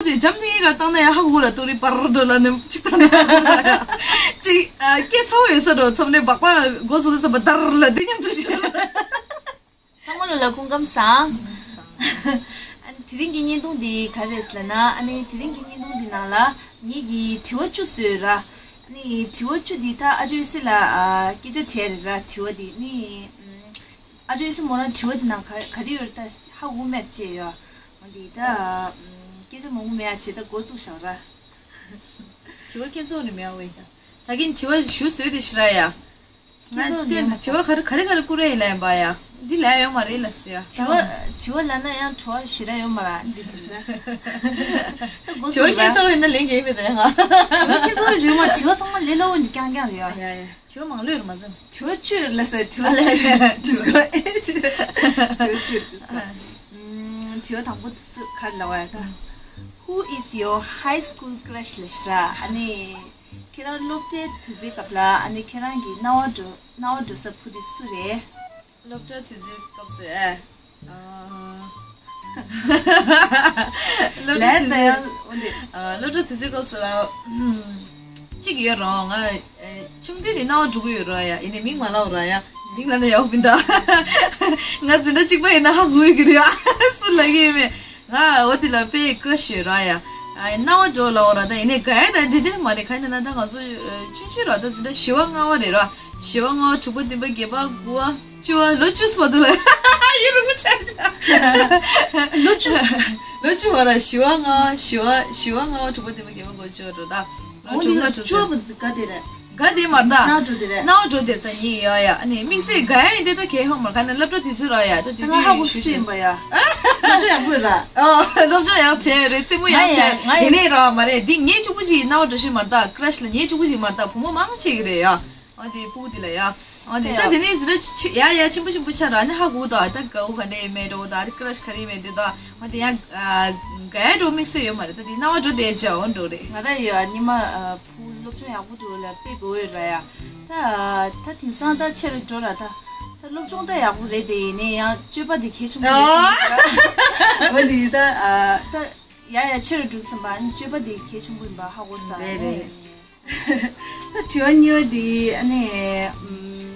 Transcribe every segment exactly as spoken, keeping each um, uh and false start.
དེ་འཇམ་ཐིང་ངེ་ག་བཏང་ན་ཡང་ཧ་གོ་ར། ཏུ་རི་པར་འགྲོ་ལ་ནི་ཅིག་བཏང་ན་ཅིག་ཨ་སྐད་ཚ་བོ་ཡོད་ས་འགྲོ། ཚབ་ནས་སྦག་པ་སྒོ་སོ་དུ་ཚབ་པ་དར་ལ་དེ་མཉམ་དུ་ཤི་ར། ཚང་མ་ལ་ལ་སྐུ་ཁམས་བཟང་། ཨ་ནི་དེ་རིང་གི་བརྙན་ཐུང་འདི་ག་རེ་རེད་ལབ་ན། ཨ་ནི་དེ་རིང་གི་བརྙན་ཐུང་འདི་ནང་ལ་ངེད་ཀྱིས་དྲི་བ་བཅུ་བཟོས་ར། ཨ་ནི་དྲི་བ་བཅུ་འདི་ད་ཨ་ཅོ་ཨེ་སི་ལ་ཨ་སྐད་ཆ་དྲིས་རེད་ར། དྲི་བ་འདི་ནི་ཨ་ཅོ་ཨེ་སི་མོ་རང་དྲི་བ་འདི་ནང་ག་ག་རེ་ཡོད་རེད་ད་ཧ་གོ་མེད་ཅེས་ཡོད། འོ་འདི་ད་སྐད་ཆ་མང་པོ་མེད་ཨ་བྱས་ད་འགོ་བཙུགས་བཞག་ར། དྲི་བ་ཁྱེད་ཚོ་ནི་མེད་འོ་ཡིན་ད། ད་གིན་དྲི་བ་ཞུ་བཟོས་དེ་ཤི་ར་ཡ། ང་ཁྱེད་ཚོ་ལྟོས་ན་དྲི་བ་ག་རེ་ག་རེ་ག་རེ་བསྐུར་རེ་ཡིན་ལ་ཡིན་པ་ཡ། འདི་ལས་ཡོད་མ་རེད་ལ་ཟེར་ཡ། དྲི་བ་དྲི་བ་ལབ་ན་ཡང་བྲོ་བ་ཞེ་དྲག་ཡོད་མ་ར་འདི་ཟེར་ན། ད་འགོ་དྲི་བ་ཚུགས་ཁྱེད་ར། ཚོ་ཡིན་ན་ལན་རྒྱག་མི་ད་ཡ་ང་། དྲི་བ་ཁྱེད་ཚོ་ཡོད་མ་དྲི་བ་ཚང་མ་ལས་སླ་བོ་འདི་རྐྱང་རྐྱང་རེད་ཡ། ཡ་ཡ། དྲི་བ་མང་ལོས་རེད་མ་ཚང་། དྲི་བ་བཅུ་ལ་ཟེར། དྲི་བ་བཅུ་དྲི་བ་ཨེ་ཅི་དྲི་བ་བཅུ་དྲི་ཟེར། ཨ། ཨམ། དྲི་བ་དང་པོ་དེ་ཚོ་ག་རེ་ལབ་པ་ཡ་ད། Who is your high school crush ལབ་ཤི་ར། ཨ་ནི་ཁྱེད་རང་སློབ་གྲྭའི་དུས་ཚོད་སྐབས་ལ་ཨ་ནི་ཁྱེད་རང་གི་རྣ་བ་འགྲོ་རྣ་བ་འགྲོ་ས་བུ་དེ་སུ་རེད། སློབ་གྲྭ་དུས་ཚོད་སྐབས་སུ་ཨེ། ཨ། སློབ་གྲྭ་ལན་དུས་ད་ཚོད་ཡང་འོ་འདི། ཨ། སློབ་གྲྭ་དུས་ཚོད་སྐབས་སུ་ལ། ཨམ། གཅིག་ཡོད་རུང་ང་ཨེ་ཆུང་དུས་ནས་རྣ་བ་འགྲོ་གི་ཡོད་ར་ཡ། ཡིན་ནའི་མིང་མ་ལབ་ར་ཡ། མིང་ལབ་ན་ཡག་པོ་མིན་ད། ང་འཛིན་གྲྭ་གཅིག་པ་ཡིན་ན་ཧ་གོ་གི་རེད་ཡ། སུ་ལབ་གི་ཡོད་མེད། ང་འོ་དེ་ལ་དཔེ་ཀྲ་ཤི་ཡོད་ར་ཡ། ཨ། རྣ་བ་འགྲོ་ལབ་ར་ད། ཡིན་ནའི་ག་ཡ་ད་འདི་འདྲ་མ་རེད། ག་ཡིན་ན་ད་ང་ཚོ་ཨ་ཆུང་ཆུང་ར་ད་འཛིན་གྲྭ་བཞི་པ་ལྔ་པ་རེད་ར། བཞི་པ་ལྔ་པ་དྲུག་པ་བདུན་པ་བརྒྱད་པ་དགུ་པ། བཅུ་པ་ལོ་བཅུ་ཙམ་མ་འདུག་ལ། ཡུན་རིང་པོ་ཆགས་ཆགས། ལོ་བཅུ། ལོ་བཅུ་བ་ལ་བཞི་པ་ལྔ་པ། བཞི་པ་བཞི་པ་ལྔ་པ་དྲུག་པ་བདུན་པ་བརྒྱད་པ་དགུ་པ་བཅུ་པ་འགྲོ་ད། ལོ་འོ་དྲུག་འདི་ལྔ་ལ་དྲུག་བཅུ་པ་འདི་ག་དེ་རེད། ག་དེ་མར་ད། སྣང་འགྲོ་དེ་རེད། སྣང་འགྲོ་དེར་ད་ཉེ་ཡོད་ཡ། ཨ་ནི་དམིགས་བསལ་ག་ཡ་ཡིན་འདྲ་ད་གས་ཧོ་མར་ག་ན་སློབ་གྲྭ་དུས་ཚོད་ར་ཡ། ད་དེ་ད་ང་ཧ་གོ་སུ་ཡིན་པ་ཡ། སློབ་སྦྱོང་ཡག་པོ་ཡོད་ར། ཨོ། སློབ་སྦྱོང་ཡག་བྱས་རེད། རྩེད་མོ་ཡག་ང་བྱས། ཡིན་ནའི་ར་མ་རེད། འདི་ངའི་གཅིག་པུ་ཅིག་སྣང་འགྲོ་ཤི་མར་ད། ཀྲ་ཤི་ལ་ངའི་གཅིག་པུ་ཅིག་མར་ད། བུ་མོ་མང་ཆེ་གི་རེད་ཡ། ཨ་དེ་ཕྲུ་གུ་དེ་ལ་ཡ། ཨ་དེ་ད་དེ་ནས་འཛིན་གྲྭ་ཆེ་ཡ་ཡ་ཆེན་པོ་ཆེན་པོ་ཆགས་ར་ནི་ཧ་གོ་ད། ད་དགའ་བོ་ག་འདྲ་ཡིན་མེད་འགྲོ་ད། ཀྲ་ཤི་ག་རེ་ཡིན་མེད་འགྲོ་ད། ཨ་དེ་ཡ་ག་ཡ་འགྲོ་དམིགས་བསལ་ཡོད་མ་རེད། ད་དེ་སྣང་བ་འགྲོ་བསྡད་བྱ་འོ་འགྲོ་རེད། ང་ར་ཡ་ཉི་མ་ཕྲུ་གུ་སློབ་སྦྱོང་ཡག་པོ་འདུག་ལ་དཔེ་དགའ་བོ་ཡོད་ར་ཡ། ད་ད་དེང་སང་ད་ཆེ་རུ་འགྲོ་ར་ད། ད་སློབ་སྦྱོང་ད་ཡག་པོ་རེད་དེ་ཡིན་ནའི་ཡང་སྤྱོད་པ་དེ་གལ་ཆེན་པོ་རེད་བསམ་གི་ར། འོ་དེ་ད་ད་ཡ་ཡ་ཆེ་རུ་འགྲོ་བསམ་པ་ཨ་ནི་སྤྱོད་པ་དེ་གལ་ཆེན་པོ་ཡིན་པ་ཧ་གོ་ས་རེད་རེད། ད་དྲི་བ་གཉིས་པ་དེ་ཨ་ནི་ཨམ།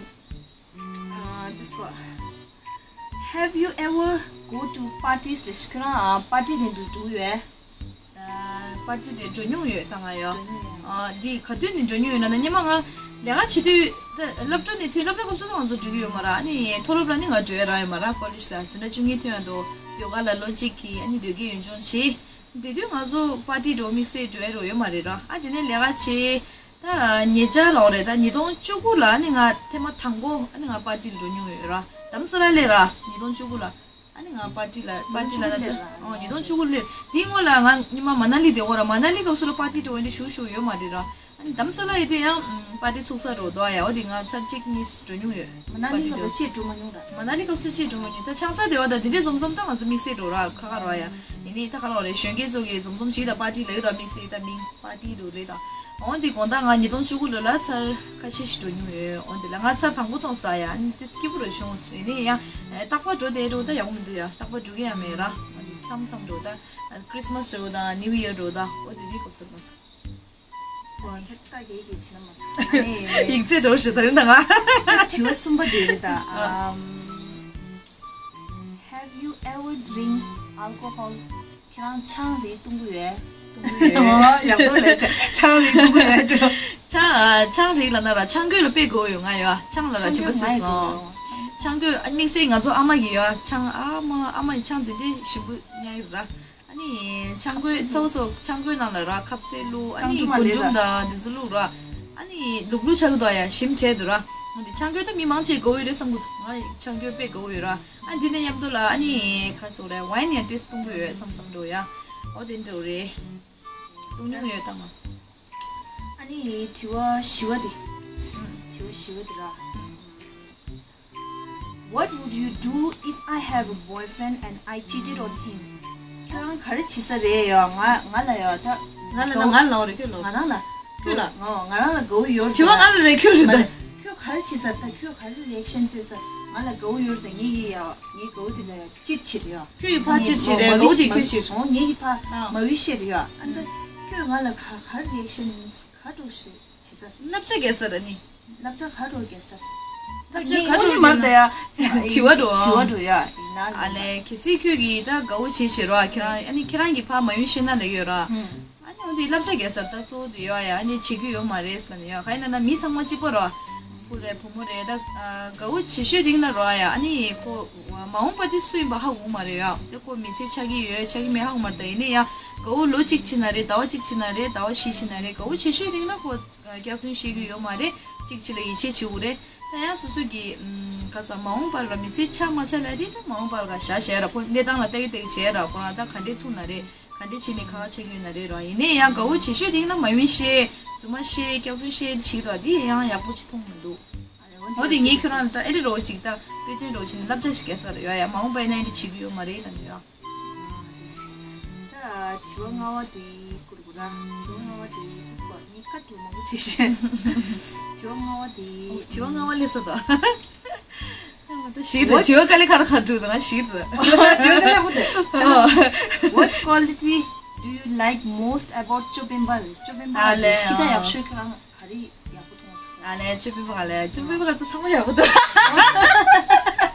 ཨ། This one. Have you ever go to parties? ལས་ཁྱོད་རང་ཨ་པར་ཊི་དེ་འདུག་འགྲོ་ཡོད། ཨ། པར་ཊི་དེ་འགྲོ་མྱོང་ཡོད་ད་ང་ཡོད། འགྲོ་མྱོང་ཡོད། ཨ། འདི་ག་དུས་ནས་འགྲོ་མྱོང་ཡོད་ན་ན་སྔོན་མ་ང་ལས་ཀ་བྱེད་དུས་ད་སློབ་གྲྭ་ནས་ཐོན་སློབ་གྲྭ་སྐབས་སུ་ད་ང་ཚོ་འགྲོ་གི་ཡོད་མ་ར། ཨ་ནི་མཐོ་སློབ་ལ་ནི་ང་འགྲོ་ཡ་རག་ཡོད་མ་ར། ཀོ་ལེཇ་ལ་འཛིན་གྲྭ་བཅུ་གཉིས་ཐོན་ཡ་འདུག་ཟློས་གར་ལ་ལོ་གཅིག་གི་ཨ་ནི་ཟློས་གར་ཡོན་སྦྱོང་བྱས། དེ་དུས་ང་ཚོ་པར་ཊི་འགྲོ་དམིགས་བསལ་འགྲོ་ཡ་རོ་ཡོད་མ་རེད་ར། ཨ་དེ་ནས་ལས་ཀ་བྱས། ད་ཉེ་ཆར་ལོག་རེད། ད་ཉིས་སྟོང་བཅུ་དགུ་ལ་ཨ་ནི་ང་ཐེངས་མ་དང་པོ་ཨ་ནི་ང་པར་ཊི་ལ་འགྲོ་མྱོང་ཡོད་ར། རྡ་རམ་ས་ལ་ལས་ར། ཉིས་སྟོང་བཅུ་དགུ་ལ་ཨ་ནི་ང་པར་ཊི་ལ་པར་ཊི་ལ་ད་ཨོ་ཉིས་སྟོང་བཅུ་དགུ་ལ་དེའི་སྔོན་ལ་ང་ཉི་མ་མ་ན་ལི་དེ་འོ་ར། མ་ན་ལི་སྐབས་སུ་ལ་པར་ཊི་འགྲོ་བ་འདི་ཞུ་ཞུ་ཡོད་མ་རེད་ར། ཨ་ནི་རྡ་རམ་ས་ལ་ཡོད་དུས་ཡང་པར་ཊི་ཚུགས་ས་འགྲོ་དོ་ཡ། འོ་དེ་ང་ཚར་གཅིག་གཉིས་འགྲོ་མྱོང་ཡོད། མ་ན་ལི་སྐབས་ལ་ཅིག་འགྲོ་མ་མྱོང་ར། མ་ན་ལི་སྐབས་སུ་ཅིག་འགྲོ་མ་མྱོང་། ད་ཆང་ས་དེ་བ་ད་དེ་འདྲས་འཛོམས་འཛོམས་ད་ང་ཚོ་དམིགས་བསལ་འགྲོ་ར་ཁ་ཁ་ར་ཡ། ཡིན་ནའི་ད་ག་ལ་བ་རེད། གཞོན་སྐྱེས་ཚོ་གིས་འཛོམས་འཛོམས་བྱེད་ད་པར་ཊི་ལ་ཡོད་ད་དམིགས་བསལ་ད་མིང་པར་ཊི་འགྲོ་རེད་ད། འོ་དེ་དགོང་དག་ང་ཉིས་སྟོང་བཅུ་དགུ་ལོ་ལ་ཚར་ཁ་ཤས་ཤིག་འགྲོ་མྱོང་ཡོད། འོ་དེ་ལ་ང་ཚར་དང་པོ་མཐོང་ས་ཡ། ཨ་ནི་དེ་སྐྱིད་པོ་རུ་བྱུང་སོང་། ཡིན་ནའི་ཡང་རྟག་པར་འགྲོ་བསྡད་འགྲོ་ད་ཡག་པོ་མི་འདུག་ཡ། རྟག་པར་འགྲོ་གི་ཡ་མེད་ར། འོ་དེ་མཚམས་མཚམས་འགྲོ་ད། ཁྲི་སི་མ་སི་འགྲོ་ད་ནིའུ་ཡར་འགྲོ་ད། འོ་དེ་དེ་སྐབས་སུ་འགྲོ་ད། ཨོ་ཁྱེད་ཀ་གེ་གེ་ཆི་ན་མ། ཨ་ནི་ཡིག་ཚད་འགྲོ་ཞེས་ད་རིང་ད་ང་། དྲི་བ་གསུམ་པ་དེ་རེད་ད། ཨ། ཨམ། Have you ever drink alcohol? ཁྱེད་རང་ཆང་རེ་བཏུང་གི་ཡོད། བཏུང་གི་ཡོད། ཨོ་ཡག་པོ་ལས་ཆ་ཆང་རེ་བཏུང་གི་ཡོད་འགྲོ། ཆང་ཨ་ཆང་རེ་ལབ་ན་ར་ཆང་གོས་ལ་དཔེ་དགའ་བོ་ཡོད། ང་ཡོད་ཨ་ཆང་ལ་ར་དྲི་བ་སུས་སོང་། ཆང་གོས་ཨ་དམིགས་བསལ་ང་ཚོ་ཨ་མ་གི་ཡོད་ཨ་ཆང་ཨ་མ་ཨ་མ་ཡི་ཆང་དེ་འདྲའི་ཞིམ་པོ་ཉར་ཡོད་ར། ཨ་ནི་ཆང་གོས་ཚ་བོ་ཚོ་ཆང་གོས་ནང་ལ་ར་ཁབ་སེ་བླུགས། ཨ་ནི་རྐང་གྲུ་མ་རྐང་ལས་གྲུམ་ད། དང་དེ་ཚོ་བླུགས་ར། ཨ་ནི་ལུག་ལུག་ཆགས་ཀྱི་འདུག་ཡ། ཞིམ་བྱས་འདུག་ར། འོ་དེ་ཆང་གོས་ད་མི་མང་ཆེ་དགའ་བོ་ཡོད་རེད་བསམ་གི་འདུག་ང་ཆང་གོས་དཔེ་དགའ་བོ་ཡོད་ར། ཨ་འདི་ནས་མཉམ་དུ་ལ་ཨ་ནི་ག་སོགས་རེད། ཝའིན་ཡང་ཏེས་སྤུངས་པོ་ཡོད་མཚམས་མཚམས་འགྲོ་ཡ། འོ་དེ་འགྲོ་རེད། བཏུང་མྱོང་ཡོད་དམ། ཨ་ནི་དྲི་བ་བཞི་བ་དེ། ཨུམ། དྲི་བ་བཞི་བ་དེ་ར། ཨུམ། What would you do if I have a boyfriend and I cheated on him? ཁྱོད་རང་ག་རེ་བྱེད་ས་རེད་ཡ། ང་ང་ལ་ཡ་ད། ང་ལ་ད་ང་ལ་ལའོ་རེད། ཁྱོད་ལའོ། ང་རང་ལ། ཁྱོད་ལ། ང་ང་རང་ལ་དགའ་བོ་ཡོད་རེད། དྲི་བ་ང་ལ་རེད། ཁྱོད་རེད་ད། མ་རེད། ཁྱོད་ག་རེ་བྱེད་ས་རེད་ད། ཁྱོད་ག་རེ་རི་ཨེག་ཤན་སྟོན་ས། ང་ལ་དགའ་བོ་ཡོད་དང་ངེད་ཀྱི་ཡ་ངའི་དགའ་བོ་དེ་ལ་ཡ་ཅིར་ཆིར་ཡ། ཁྱོད་ཀྱི་ཕ་ཅིར་ཆིར་རེད་དགའ་བོ་དེ་ཁྱོད་ཆིར། ཨོ་ངེད་ཀྱི་ཕ་མ་བི་ཤེར་ཡ། ཨ་ད་ཁྱོད་ང་ལ་ག་ག་རེ་རི་ཨེག་ཤན་ག་འགྲོ་ཤེ་ཆི་ས། བསླབ་བྱ་རྒྱག་ས་ར་ནི། བསླབ་བྱ་ག་འགྲོ་རྒྱག་ས་ར། བསླབ་བྱ་ག་འགྲོ་ནི་མར་ད་ཡ། དྲི་བ་འགྲོ་ཨ། དྲི་བ་འགྲོ་ཡ་ཡིན་ན་ཨ་ལེ་གལ་སྲིད་ཁྱོད་ཀྱིས་ད་དགའ་བོ་བྱེད་ཤེར་ར་ཁྱེད་རང་ཨ་ནི་ཁྱེད་རང་གི་ཕ་མ་བི་ཤེར་ན་ལ་ཡོད་ར། ཨ་ནི་འོ་དེ་བསླབ་བྱ་རྒྱག་ས་ད་གཙོ་བོ་དེ་ཡོད་ཡ། ཨ་ནི་བྱེད་རྒྱུ་ཡོད་མ་རེད་ལབ་ནས་ཡོད། ག་ཡིན་ན་ན་མི་ཚང་མ་གཅིག་པ་ར། བུ་རེད་བུ་མོ་རེད་ད། དགའ་བོ་བྱེད་ཤོས་རིང་ན་རོ་ཡ། ཨ་ནི་ཁོ་མ་འོངས་པ་དེ་སུ་ཡིན་པ་ཧ་གོ་མ་རེད་ཡ། དེ་ཁོ་མི་ཚེ་ཆགས་ཀྱི་ཡོད་ཆགས་ཀྱི་མེད་ཧ་གོ་མ་རེད། ད་ཡིན་ནའི་ཡ་དགའ་བོ་ལོ་གཅིག་ཕྱིན་ན་རེད། ཟླ་བ་གཅིག་ཕྱིན་ན་རེད། ཟླ་བ་བཞི་ཕྱིན་ན་རེད། དགའ་བོ་བྱེད་ཤོས་རིང་ན་ཁོ་སྐྱག་རྫུན་བཤད་རྒྱུ་ཡོད་མ་རེད། གཅིག་གཅིག་ལ་ཡིད་ཆེས་བྱེད་དགོས་རེད། ད་ཡང་སོ་སོ་གི་ཨམ་ག་ས་མ་འོངས་པ་ལ་མི་ཚེ་ཆགས་མ་ཆགས་ལ་རེད། ད་མ་འོངས་པ་ལ་ག་བཞག་བྱས་ར་ཁོ་གནས་སྟངས་ལ་ལྟ་གི་ལྟ་གི་བྱས་ར་ཁོ་རང་ད་ག་འདྲས་ཐུག་ན་རེད། ག་འདྲས་བྱས་ནས་ཁ་ཁ་ཆགས་ཀྱི་ཡོད་ན་རེད་ར། ཡིན་ནའི་ཡང་དགའ་བོ་བྱེད་ཤོས་རིང་ན་མ་ཡུན་བཤད་རྫུན་མ་བཤད་སྐྱག་རྫུན་བཤད་བྱེད་དོ་དེ་ཡང་ཡག་པོ་ཅིག་མཐོང་མི་འདུག་འོ་དེ་ངས་ཁྱོད་རང་ལ་ད་ཨེ་རེད་རོ་ཅིག་ད་དཔེ་མཚོན་རོ་ཅིག་ནས་བསླབ་བྱ་ཞིག་སྐྱེལ་ས་རེད་ཡ། ཡ་མ་འོངས་པ་ཡིན་ན་ཨེ་འདྲས་བྱེད་ཀྱི་ཡོད་མ་རེད་ལབ་ནས་ཡ། ད་དྲི་བ་ལྔ་བ་དེ་བསྐུར་དགོས་ར། དྲི་བ་ལྔ་བ་དེ་དུས་སྐོར་ངས་བཀའ་འགྲོ་མང་པོ་བྱེད་ཤེས། དྲི་བ་ལྔ་བ་དེ། དྲི་བ་ལྔ་བ་སླེབས་སོང་ད། ཞིག་ཏུ་དྲི་བ་དཀའ་ལས་ཁ་ར་ཁ་དྲུག་དང་ཞིག་ཏུ། དྲི་བ་དཀའ་ལས་ཁ་དྲུག་དང་། What quality do you like most about ཅོ་སྤེན་པ། ཅོ་སྤེན་པ་ཨ་ལས་ཅིག་གཤིས་ཀ་ཡག་ཤོས་ཁྱོད་རང་ག་རེ་ཡག་པོ་མཐོང་ཐུབ། ཨ་ལས་ཅོ་སྤེན་པ་ཨ་ལས་ཅོ་སྤེན་པ་ལ་ད་ཚང་མ་ཡག་པོ་འདུག་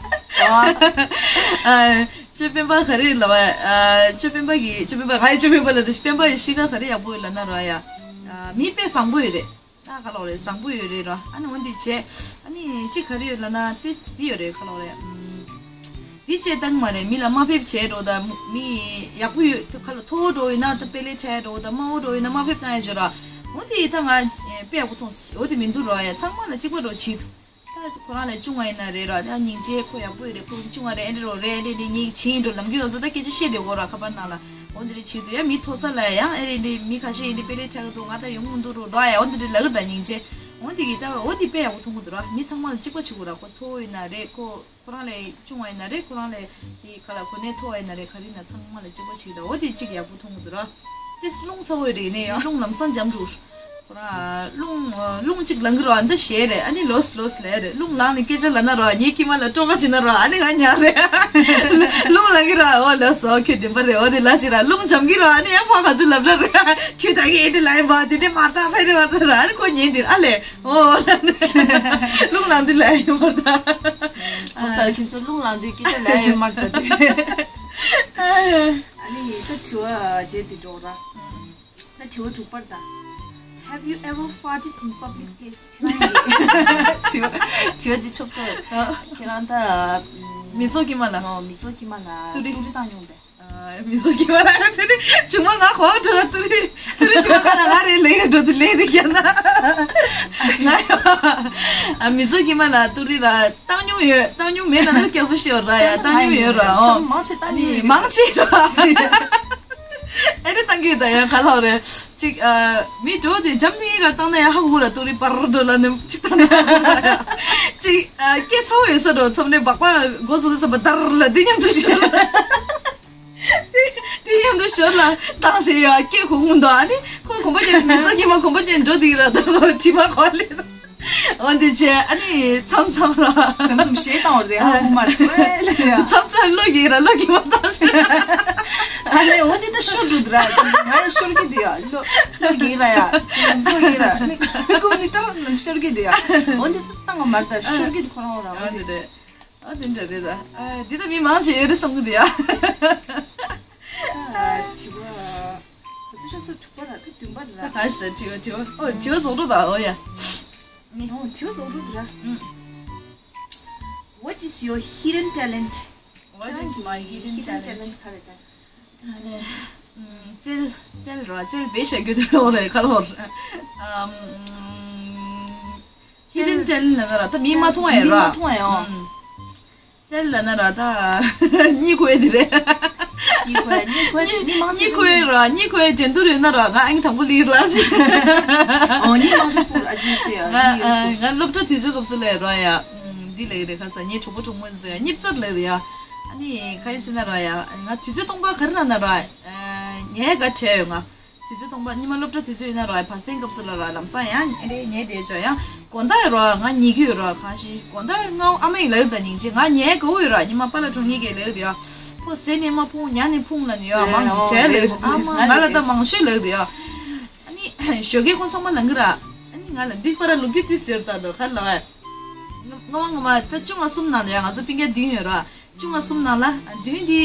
ཨ། ཅོ་སྤེན་པ་ག་རེ་ལབ་ཨ། ཅོ་སྤེན་པ་གི་ཅོ་སྤེན་པ་ཧའི་ཅོ་སྤེན་པ་ལ་ད་སྤེན་པ་ཡི་གཤིས་ཀ་ག་རེ་ཡག་པོ་ཡོད་ལབ་ན་ར་ཡ། ཨ་མི་དཔེ་བཟང་པོ་ཡོད་རེད། ད་ག་ལོག་རེད་བཟང་པོ་ཡོད་རེད་ར། ཨ་ནི་འོན་ཏེ་བྱས་ཨ་ནི་ཅི་ག་རེ་ཡོད་ལབ་ན་ཏེ་འདི་ཡོད་རེད་ག་ལོག་རེད། ཨམ། འདི་བྱས་བཏང་མ་རེད། མི་ལ་དམའ་འབེབས་བྱས་འགྲོ་ད་མི་ཡག་པོ་ཡོད་ཁ་ལ་མཐོ་བོ་འགྲོ་ཡོད་ན་ད་དཔེ་ལས་འཕྲད་འགྲོ་ད་དམའ་བོ་འགྲོ་ཡོད་ན་དམའ་འབེབས་བཏང་ཡ་བྱོས་ར། འོན་ཏེ་ད་ང་དཔེ་ཡག་པོ་མཐོང་འོ་དེ་མི་འདུག་ར་ཡ། ཚང་མ་ལ་གཅིག་པ་འགྲོ་བྱེད་ད་ཁོ་རང་ལ་ཆུང་བ་ཡིན་ན་རེད་ར་ད་སྙིང་རྗེ་ཁོ་ཡག་པོ་ཡོད་རེད། ཁོ་ཆུང་བ་རེད། ཨེ་འདྲ་རོ་རེད། ཨེ་འདྲ་འདི་ངེད་ཀྱི་བྱིན་འགྲོ་ལམ་རྒྱུས་ཡོད་ཚོ་ད་སྐད་ཆ་བཤད་བསྡད་གོ་ར་ཁ་པར་ནང་ལ། འོ་འདི་རེད་བྱེད་དུ་ཡ་མི་མཐོ་ས་ལ་ཡང་ཨེ་རེད་འདི་མི་ཁ་ཤས་ཡིན་འདི་དཔེ་ལས་འཕྲད་གི་འདུག་ང་ད་ཡོང་མི་འདུག་རོ་ད་ཡ། འོ་འདི་རེད་ལ་གི་ད་སྙིང་རྗེ། འོ་འདི་གི་ད་འོ་འདི་དཔེ་ཡག་པོ་མཐོང་གི་འདུག་ར། མི་ཚང་མ་ལ་གཅིག་པ་བྱེད་དགོས་ར། ཁོ་མཐོ་བོ་ཡིན་ན་རེད། ཁོ་ཁོ་རང་ལས་ཆུང་བ་ཡིན་ན་རེད། ཁོ་རང་ལས་དེ་ག་ལ་གོ་གནས་མཐོ་བ་ཡིན་ན་རེད། ག་རེ་ཡིན་ན་ཚང་མ་ལ་གཅིག་པ་བྱེད་ད། འོ་དེ་གཅིག་ཡག་པོ་མཐོང་གི་འདུག་ར། དེ་རླུང་ཚ་བོ་རེད་ནས་ཡང་རླུང་ལམ་སང་འཇམ་འགྲོ། ཁོ་རང་རླུང་རླུང་གཅིག་ལངས་གི་ར་འདི་ཞེས་རེད། ཨ་ནི་ལོས་ལོས་ལས་རེད། རླུང་ལངས་ནས་སྐད་ཆ་ལབ་ན་ར་ངའི་ཁྱིམ་ལ་སྤྲོ་ཁ་བྱེད་ན་ར་ཨ་ནི་ང་ཉག་རེད། རླུང་ལངས་གི་ར་འོ་ལོས་སོ་ཁྱོད་བདེན་པ་རེད། འོ་དེ་ལ་ཞིག་ར་རླུང་འཇམ་གི་ར་ཨ་ནི་ཡང་ཕ་ག་ཚོད་ལབ་ལ་རེད། ཁྱོད་ད་གི་ཨེ་དེ་ལ་ཡིན་པ་དེ་དེ་མར་ད་ཕེ་རེ་བར་ད་ར་ཨ་ནི་ཁོ་ཉན་དེ་ཨ་ལས། ཨོ། རླུང་ལངས་དུས་ལ་ཡོད་མ་རེད། ཨོ་ས་ཁྱོད་ཚོ་རླུང་ལངས་དུས་སྐད་ཆ་ལ་ཡོད་མ་རེད་ད་དེ། ཨ་ནི་ད་དྲི་བ་བྱས་ཏེ་འགྲོ་ར། ད་དྲི་བ་དྲུག་པར་ད། Have you ever farted in public place? ཁྱེད་རང་གིས་དྲི་བ་དྲི་བ་འདི་ཆོབ་ཚོ། ཁྱེད་རང་ད་མི་ཚོགས་ཀྱི་མ་ལ། མི་ཚོགས་ཀྱི་མ་ལ་ཏུ་རི་ཏུ་རི་བཏང་མྱོང་པས། མི་བཟོ་གི་མ་ར་དེ་ནི་ཆུང་མ་ང་ཁོང་འགྲོ་ད་ཏུ་རི་ཏུ་རི་ཆུང་མ་ཁ་ན་ང་རེ་ལེ་འགྲོ་དུ་ལེ་རེ་རྒྱ་ན་ང་ཡོ། མི་བཟོ་གི་མ་ན་ཏུ་རི་ར་བཏང་མྱོང་ཡོད། བཏང་མྱོང་མེད་ན་ནི་སྐྱག་བཟོ་ཤི་ཡོད་ར་ཡ། བཏང་མྱོང་ཡོད་ར་ཨོ། མང་ཆེ་བཏང་མྱོང་ཡོད། མང་ཆེ་ར། ཨེ་རེ་བཏང་གི་ཡོད་ད་ཡ་ག་ལ་རེ། ཅིག་མི་འགྲོ་དེ་འཇམ་ནི་ག་བཏང་ན་ཡ་ཧ་གོ་ར་ཏུ་རི་པར་འགྲོ་ལ་ནི་ཅིག་བཏང་ན་ཡ་ཅིག་སྐད་ཚ་བོ་ཡོད་ས་འགྲོ་མཚམས་ནས་སྦག་སྦག་སྒོ་སོ་སོ་ས་པ་དར་ལ་དེ་མཉམ་དུ་ཤི་ལ། དེ་མཉམ་དུ་ཞོར་ལ་བཏང་ཞེས་ཡོད་སྐད་གོ་ངུ་འདུག་ཨ་ནི་ཁོ་གོམ་པ་ཅན་མི་ཚོགས་ཀྱི་མ་གོམ་པ་ཅན་འགྲོ་དེ་ར་ད་དྲི་མ་གོ་ལེ་ད། འོ་འདི་བྱས་ཨ་ནི་མཚམས་མཚམས་ར། མཚམས་མཚམས་ཞེས་བཏང་བ་རེད་ཧ་གོ་མ་རེད་ལ། མཚམས་མཚམས་བློ་གི་ར་བློ་གི་མ་བཏང་ཞེས། ཨ་ནི་འོ་འདི་ད་ཤོར་འགྲོ་འདུག་ར་ང་ཡང་ཤོར་གི་འདུག་ཡ་བློ་བློ་གི་ར་ཡ་བློ་གི་ར་ནི་ཀུ་ནི་ད་ལ་ཤོར་གི་འདུག་ཡ། འོ་འདི་ད་བཏང་བ་མ་རེད་ད་ཤོར་གི་འདུག་ཁོ་རང་ར་འོ་འདི་རེད། ཨ་དེ་འདྲ་རེད་ད། ཨ་འདི་ད་མི་མང་ཆེ་ཡོད་རེད་བསམ་གི་འདུག་ཡ། ཨ་དྲི་བ། ག་ཚོད་ཤོག་སོ་དྲུག་པ་ར་ད་བདུན་པ་ར། ད་ག་ཞིག་ད་དྲི་བ་དྲི་བ། ཨོ་དྲི་བ་རྫོགས་འགྲོ་ད་ཨོ་ཡ། ནི། ཨོ་དྲི་བ་རྫོགས་འགྲོ་འདུག་ར། ཨུམ། What is your hidden talent? What is my hidden talent? ག་རེ་ད། ཨ་ནི། ཨུམ་རྩལ་རྩལ་ར་རྩལ་བེ་ཤ་རྒྱུ་དེ་ལོ་རེད་ག་ལོར། ཨམ། Hidden talent ལབ་ན་ར་ད་མིས་མ་མཐོང་ཡ་ར། མིས་མ་མཐོང་ཡ་ཨོ། ཨུམ། རྩལ་ལབ་ན་ར་ད་གཉིད་ཁུག་ཡ་དེ་རེད། གཉིད་ཁུག་ཡ་གཉིད་ཁུག་ཡ་མི་མང་གཉིད་ཁུག་ཡ་ར་གཉིད་ཁུག་ཡ་འགྲན་བསྡུར་ཡོད་ན་ར་ང་ཨང་དང་པོ་ལིར་ལ་ཞིག་ཨོ་གཉིད་མང་ཆེ་ཁུག་ཨ་ཇུ་སི་ཡ་ང་ང་སློབ་གྲྭ་དུས་ཚོད་སྐབས་སུ་ལས་ར་ཡ། འདི་ལས་རེད་ཁ་ས་ངའི་གྲོགས་པོ་གྲོགས་མོ་ཚོ་ཡ་གཉིད་ཚར་ལས་རེད་ཡ། ཨ་ནི་ཁ་ཡིན་ཟེར་ན་ར་ཡ་ང་དུས་ཚོད་སྟོང་པ་ག་རེ་ལབ་ན་ར་ཉལ་ག་བྲལ་ཡོད་ང་། དུས་ཚོད་སྟོང་པ་ཉི་མ་སློབ་གྲྭ་དུས་ཚོད་ཡིན་ན་ར་བར་གསེང་སྐབས་སུ་ལ་ར་ལམ་སང་ཡང་ཨེ་རེད་ཉལ་བསྡད་ཆོག་ཡང་ དགོང་དག་ཡོད་ར་ང་ཉལ་གྱི་ཡོད་ར། གང་ཞིག་དགོང་དག་ང་ཨ་མ་ཡིན་ལབ་ཡོད་ད་སྙིང་རྗེ། ང་ཉལ་དགའ་བོ་ཡོད་ར། ཉི་མ་པཱ་ལགས་གྲོངས་ཉལ་གྱི་ལབ་ཡོད་ར། ཕོ་ཟས་ནས་མ་ཕུང་ཉལ་ནས་ཕུང་ལབ་ནས་ཡོད། མང་གི་བྱས་ལབ་ཡོད། ཨ་མ་ང་ལ་ད་མང་ཤོས་ལབ་ཡོད་ར། ཨ་ནི་ཞོགས་ཀས་ཁོང་ཚང་མ་ལངས་གི་ར། ཨ་ནི་ང་ལ་འདི་པར་ལོ་རྒྱུས་ཏི་ཟེར་ད་དོ་ཁ་ལ་བ། ང་མ་ང་མ་ད་བཅུ་ང་གསུམ་ནང་ལ་ཡ་ང་ཚོ་སྤུན་ཀྱག་བདུན་ཡོད་ར། བཅུ་ང་གསུམ་ནང་ལ་བདུན་འདི་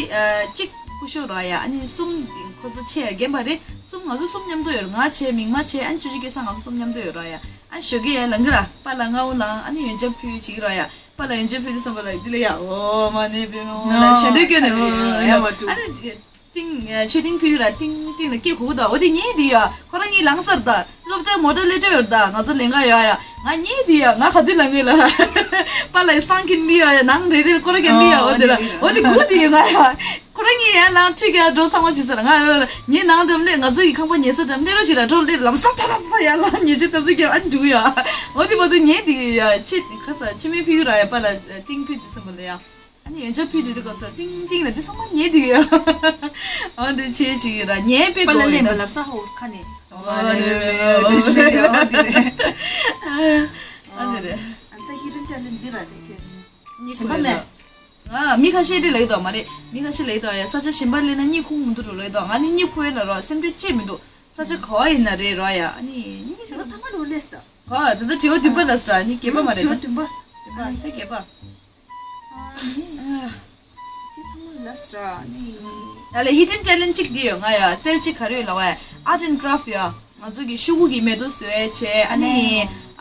གཅིག་སྐུ་ཞབས་ར་ཡ། ཨ་ནི་གསུམ་འདི་ཁོ་ཚོ་ཆེ་རྒན་པ་རེད། གསུམ་ང་ཚོ་གསུམ་མཉམ་དུ་ཡོད་ར། ང་ཆེ་མིག་མ་ཆེ་ཨ་ནི་ཅོ་ཅོ་སྐལ་བཟང་ང་ཚོ་གསུམ་མཉམ་དུ་ཡོད་ར་ཡ། ཨ་ཞོགས་ཀས་ཡ་ལངས་གི་ར། པཱ་ལགས་སྔ་བོ་ལངས། ཨ་ནི་ཡོན་ཆབ་ཕུལ་བྱེད་ཀྱི་ར་ཡ། པཱ་ལགས་ཡོན་ཆབ་ཕུལ་དུས་ཙམ་པ་ལ་འདི་ལ་ཡ་འོ་མ་ནི་བེ་མོ་ལ་ཞལ་འདོན་སྐྱོན་ནས་འོ་ཡ་མ་ཀྲུག་ཨ་ནི། ཏིང་། མཆོད་ཏིང་ཕུལ་ར་ཏིང་ཏིང་ལ་སྐད་གོ་གི་འདུག་འོ་དེ་ཉལ་འདི་ཡ། ཁོ་རང་གཉིས་ལངས་ཚར་ད། སློབ་གྲྭ་མོ་ཊ་སླེབས་འགྲོ་ཡོད་ད། ང་ཚོ་ལེན་ག་ཡོད་ཡ། ང་ཉལ་འདི་ཡ། ང་ག་དུས་ལངས་གི་ལ། པཱ་ལགས་སང་གིན་འདི་ཡ་ཡ་ནང་རེ་རེ་ཁོ་རང་གིན་འདི་ཡ། འོ་དེ་ལ་འོ་དེ་གོ་འདི་ཡ་ང་ཡ། ཁོ་རང་གཉིས་ཡ་ལངས་ཁྲིད་ག་འགྲོ་ཚང་མ་བྱེད་ཚར། ང་ཡ་ཉལ་ནང་འགྲམ་སླེབས། ང་ཚོ་གི་ཁང་པ་ཉལ་ས་འགྲམ་སླེབས་རོགས་བྱེད་ར། འགྲོ་སླེབས་ལམ་སང་ཐ་ཐ་ཐ་ཡ་ལ་ཉལ་ཆེ་ཐབས་ཚིག་གི་ཨ་འདུག་ཡ། འོ་དེ་བར་དུ་ཉལ་འདི་ཡ་ཕྱི་ཁ་ས་ཕྱི་མི་ཕུལ་ར་ཡ། པཱ་ལགས་ཏིང་ཕུལ་དུས་ཙམ་པ་ལ་ཡ། ཨ་ནི་ཡོན་ཆབ་ཕུལ་དུས་དུས་སྐབས་སུ་ཏིང་ཏིང་ལ་འདི་ཚང་མ་ཉལ་འདུག་ཡ། འོ་འདི་བྱེད་ཅིག་ཡོད་ར་ཉལ་དཔེ་པཱ་ལགས་གོ་ཡོད་ལེན་པ་ད། ལབ་ས་ཧོ་ཁ་ནས། ཨོ་ཨ་ནི་རེད། འོ་འདི་རེད། ཨ་ནི་རེད། ཨ་ད་ཧི་རན་ཏ་ལེན་འདི་ར་དེ་ཁྱེད་ཞིམ་པ་མེད། ང་མི་ཁ་ཤས་དེ་ལབ་ཡོད་དོ་མ་རེད། མི་ཁ་ཤས་ལབ་ཡོད་དོ་ཡ། ས་ཆ་གཞན་པ་ལེན་ན་གཉིད་ཁུག་མི་འདུག་རོ་ལབ་ཡོད་དོ། ང་ནི་གཉིད་ཁུག་ཡོད་ལ་རོ་སེམས་ཁྲལ་བྱེད་མི་འདུག་ས་ཆ་ག་བ་ཡིན་ན་རེད་རོ་ཡ། ཨ་ནི་གཉིད་ཁུག་དྲི་བ་ཐ་མ་རུ་ལས་སི་ད། ག་བ་ད་ད་དྲི་བ་བདུན་པ་ལ་སི་ར་ནི་བརྒྱད་པ་མ་རེད་དྲི་བ་ད། བདུན་པ། བདུན་པ་ད་བརྒྱད་པ། ཨ་ནི། དེ་ཚང་མ་ལ་སི་ར་ནི། ཨ་ལས་ཧི་ཌན་ཊེ་ལེན་ཊ་གཅིག་འདི་ཡོད་ང་ཡ། རྩལ་གཅིག་ག་རེ་ཡོད་ལབ་པ་ཡ། ཨར་ཊི་ཨེན་ཌི་ཀ་རཕ་ཊི་ཡོད། ང་ཚོ་གི་ཤོག་གུ་གི་མེ་ཏོག་བཟོ་ཡས་བྱས། ཨ་ནི་